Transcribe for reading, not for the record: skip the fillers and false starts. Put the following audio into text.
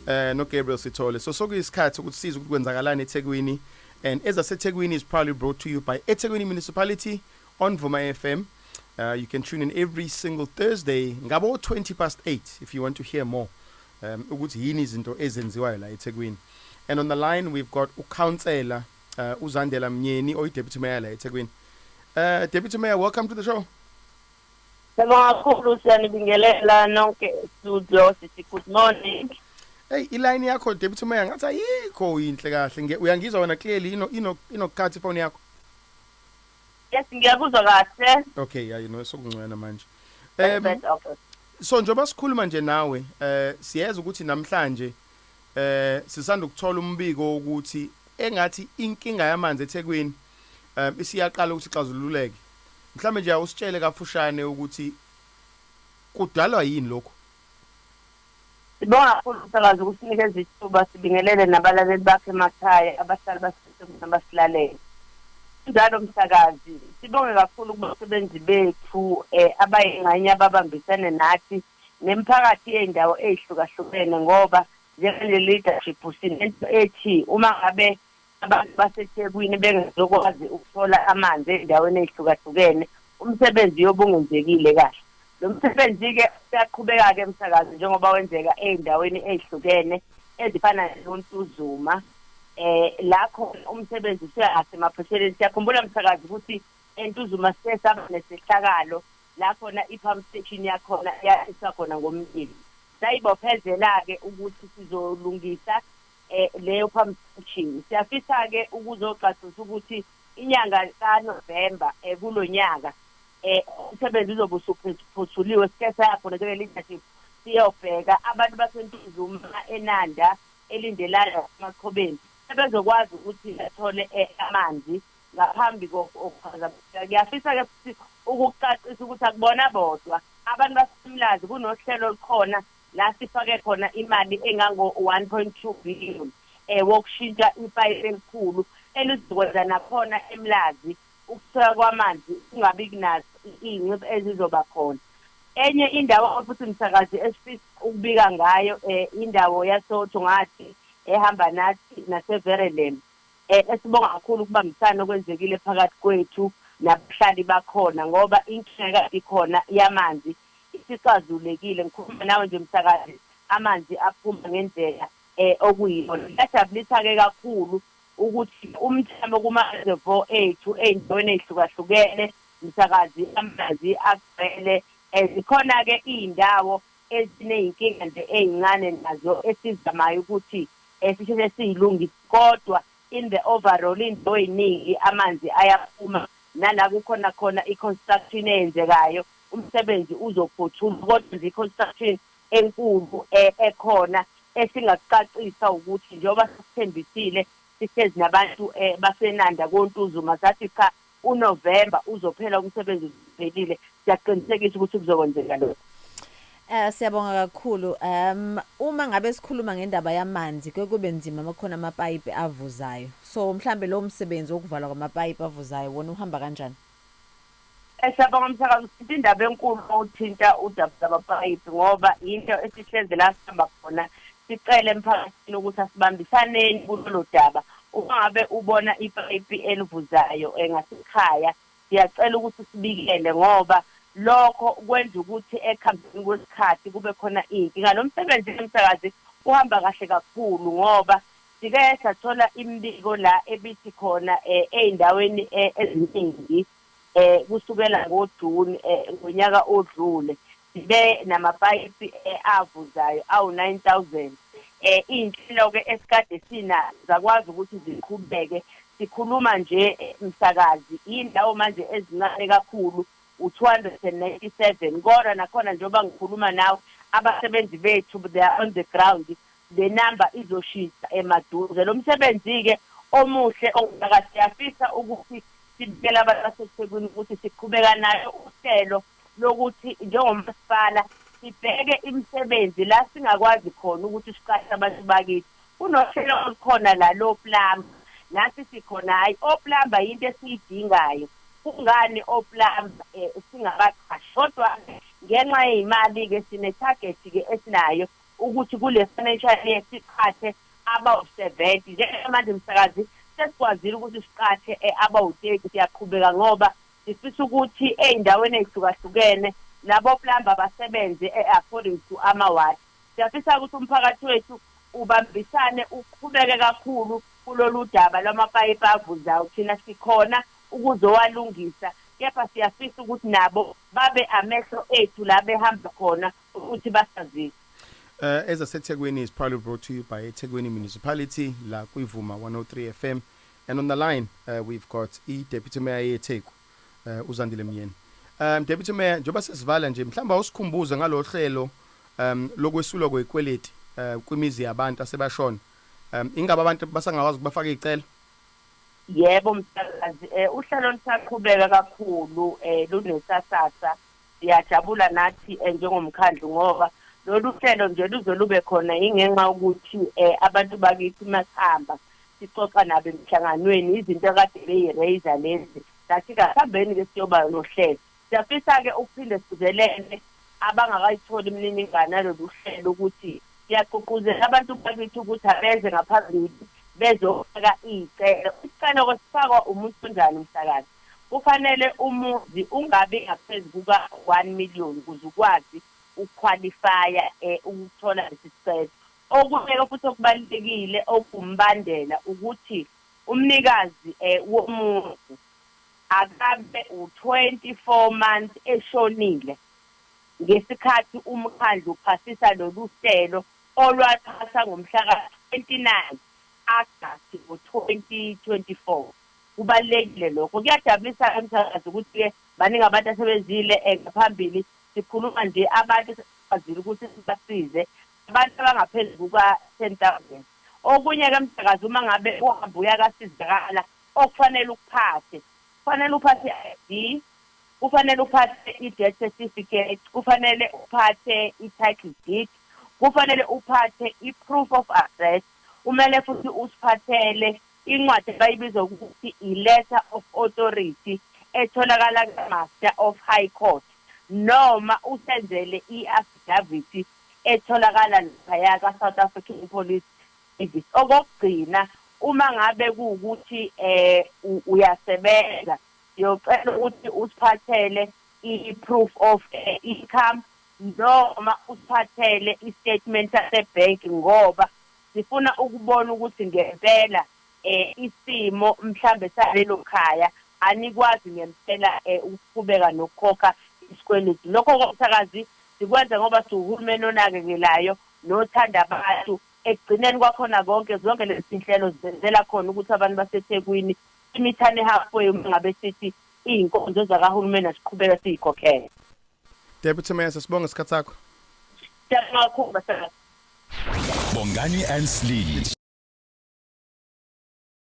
No Gabriel Sithole. So sokuyisikhathi ukuthi sizwe ukuthi kwenzakalani eThekwini, and ezaseThekwini is proudly brought to you by eThekwini Municipality on Vuma FM. You can tune in every single Thursday ngabo 20 past 8 if you want to hear more ukuthi yini izinto ezenziwayo la eThekwini. And on the line we've got uCouncillor uZandela Mnyeni, oyi Deputy Mayor la eThekwini. Deputy Mayor, welcome to the show. Siyabonga kakhulu, siyanibingelela nonke studio, sithi good morning. Hey, iline yakho, Deputy Mayor, ngathi ayikho inhle kahle. Uyangizwa wena clearly? Ino inocut phone yakho? Yes, ngiyakuzwa kahle. Okay, yeah, sokungcwena manje. Better, okay. So njengoba sikhuluma nje nawe, siyeza ukuthi namhlanje sisanda ukuthola umbiko ukuthi engathi inkinga yamanzi eThekwini isiyaqala ukuthi ixazululeke. Mhlambe nje awusitshele kafushane ukuthi kudalwa yini lokho? Sibonga kakhulu, umsakazi, ukusinikeza ithuba, sibingelele nabalaleli bakhe emakhaya, abahlali baseThekwini abasilalele. Njalo msakazi, sibonge kakhulu kubasebenzi bethu abayingxenye ababambisene nathi nemiphakathi yey'ndawo ey'hlukahlukene, ngoba njengale leadership sinento ethi uma ngabe abantu baseThekwini bengezokwazi ukuthola amanzi ey'ndaweni ey'hlukahlukene, umsebenzi uyobe ungenzekile kahle. Lo msebenzi-ke uyaqhubeka-ke, msakazi, njengoba wenzeka ey'ndaweni ey'hlukene ezifana noNtuzuma, la khona umsebenzi usuyasemaphethelweni. Siyakhumbula, msakazi, ukuthi eNtuzuma sike saba nesehlakalo la khona i-pump station yakhona yashiswa khona ngomlilo. Sayibophezela-ke ukuthi sizolungisa leyo pump station. Siyafisa-ke ukuzocacisa ukuthi inyanga kaNovember kulonyaka umsebenzi uzobe usuphothuliwe. Sike saya khona njenge-leadership siyobheka abantu baseNtuzuma, eNanda, eLindelani, Emachobeni, sebezokwazi ukuthi bathole amanzi ngaphambi kokuphazamiseka. Ngiyafisa-ke futhi ukucacisa ukuthi akubona bodwa abantu baseMlazi, kunohlelo olukhona la sifake khona imali engango-1.2 billion wokushintsha ipayipi elikhulu elizokwenza nakhona eMlazi ukuthola kwamanzi kungabi kunazo iy'ncipho ezizoba khona. Enye indawo futhi, msakazi, esifisa ukubika ngayo, indawo yasoThongathi, ehamba nathi naseVerulam, esibonga kakhulu ukubambisana okwenzekile phakathi kwethu nabahlali bakhona, ngoba inkinga ekade ikhona yamanzi isixazululekile. Ngikhuluma nawe nje, msakazi, amanzi aphuma ngendlela okuyiyona. Kuyajabulisa-ke kakhulu ukuthi umthamo kuma-reservoir ethu ey'ndaweni ey'hlukahlukene, msakazi, amanzi agcwele. Zikhona-ke iy'ndawo eziney'nkinga nje ey'ncane nazo esizamayo ukuthi sisheshe siyilungise, kodwa in the overall iy'ndawo ey'ningi amanzi ayaphuma. Nala kukhona khona i-construction eyenzekayo, umsebenzi uzophothulwa, kodwa nje i-construction enkulu ekhona esingakucacisa ukuthi njengoba sisithembisile, sihlezi nabantu baseNanda koNtuzuma, sathi cha, uNovember uzophela umsebenzi uphelile, siyaqinisekisa ukuthi kuzokwenzeka lokho. Siyabonga kakhulu. Uma ngabe sikhuluma ngendaba yamanzi, kuye kube nzima makhona amapayipi avuzayo. So mhlambe lo msebenzi wokuvalwa kwamapayipi avuzayo wona uhamba kanjani? Siyabonga, msakazi, uthinta indaba enkulu othinta udaba lamapayipi, ngoba into esihlezi la sihamba khona sicele emphakathini ukuthi asibambisaneni kulolu daba. Uma ngabe ubona ipayipi elivuzayo ngasekhaya, siyacela ukuthi sibikele, ngoba lokho kwenza ukuthi ekuhambeni kwesikhathi kube khona iy'nkinga. Lo msebenzi, msakazi, uhamba kahle kakhulu, ngoba sike sathola imibiko la ebithi khona ey'ndaweni eziningi kusukela ngoJune ngonyaka odlule sibe namapayipi avuzayo awu-9000. Iy'nhlelo-ke esikade sinazo zakwazi ukuthi ziqhubeke. Sikhuluma nje, msakazi, iy'ndawo manje ezincane kakhulu, u-297, kodwa nakhona njengoba ngikhuluma nawe abasebenzi bethu, they are on the ground, le number izoshintsha emaduze. Lo msebenzi-ke omuhle ongaka, siyafisa ukuthi sibikele abantu baseThekwini ukuthi siqhubeka nayo uhlelo lokuthi njengomasipala sibheke imisebenzi la singakwazi khona ukuthi siqashe abantu bakithi. Kunohlelo olukhona la lo-plumber, nathi sikhona, hhayi, o-plumber yinto esiyidingayo, kungani o-plumber singabaqashi? Kodwa ngenxa yey'mali-ke sine-target-ke esinayo. Ukuthi kule financial year siqhathe abawu-70. Njengamanje, msakazi, sesikwazile ukuthi siqhathe abawu-30. Siyaqhubeka ngoba sifisa ukuthi ey'ndaweni ey'hlukahlukene labo plumber basebenze according to amawadi. Siyafisa ukuthi umphakathi wethu ubambisane, uqhubeke kakhulu kulolu daba lwamapayipi avuzayo. Thina sikhona ukuzowalungisa, kepha siyafisa ukuthi nabo babe amehlo ethu la behamba khona ukuthi basazise. EzaseThekwini is proudly brought to you by eThekwini Municipality, la kwiVuma 103 FM. And on the line we've got i-Deputy Mayor yeTheku, uZandile Myeni. Deputy Mayor, njengoba sesivala nje, mhlawumbe awusikhumbuze ngalo hlelo lokwesulwa kwekweleti kwimizi yabantu asebashona. Ingabe abantu basangakwazi ukubafaka izicelo? Yebo, msakazi, uhlelo lisaqhubeka kakhulu, lunesasasa. Siyajabula nathi njengomkhandlu ngoba lolu hlelo nje luze lube khona ingenxa yokuthi abantu bakithi masihamba sixoxa nabo emhlanganweni, izinto akade beyi-raise lezi, sathi kasihambeni-ke siyoba nohlelo. Siyafisa-ke ukuphinde sigcizelele abangakayitholi imininingwane yalolu hlelo ukuthi siyagqugquzela abantu bakithi ukuthi abeze ngaphambili bezofaka iy'celo. Isicelo-ke sifakwa umuntu onjani, msakazi? Kufanele umuzi ungabi ngaphezu kuka-1 million ukuze ukwazi ukuqualifya ukuthola lesi sicelo. Okunye-ke futhi okubalulekile okuwumbandela ukuthi umnikazi womuzi akabe u-24 months eshonile ngesikhathi umkhandlu uphasisa lolu hlelo olwaphasa ngomhla ka-29 Agasti ngo-2024. Kubalulekile lokho. Kuyajabulisa emsakazi ukuthi-ke baningi abantu asebenzile ngaphambili. Sikhuluma nje, abantu esikwazile ukuthi sibasize abantu abangaphezu kuka-10,000. Okunye-ke, msakazi, uma ngabe uhamba uya kasizakala, okufanele ukuphathe, kufanele uphathe i-ID, kufanele uphathe i-death certificate, kufanele uphathe i-title deed, kufanele uphathe i-proof of address, kumele futhi usiphathele incwadi abayibiza ukuthi i-letter of authority etholakala ka-Master of High Court, noma usenzele i-affidavit etholakala laphaya ka-South African Police Service. Okokugcina, uma ngabe kuwukuthi uyasebenza, siyocela ukuthi usiphathele i-proof of income noma usiphathele i-statement sasebhenki, ngoba sifuna ukubona ukuthi ngempela isimo mhlambe salelo khaya anikwazi ngempela ukuqhubeka nokukhokha isikweletu. Lokho komsakazi sikwenza ngoba siwuhulumeni onakekelayo nothanda abantu. Ekugcineni kwakhona konke, zonke lezi zinhlelo zenzela khona ukuthi abantu baseThekwini imithane halfway, uma ngabe sithi iy'nkonzo zakahulumeni asiqhubeke siy'khokhele. Deputy Mayor, sisibonga isikhathi sakho. Siyabonga kakhulu, basakazi. Bongani and Slee.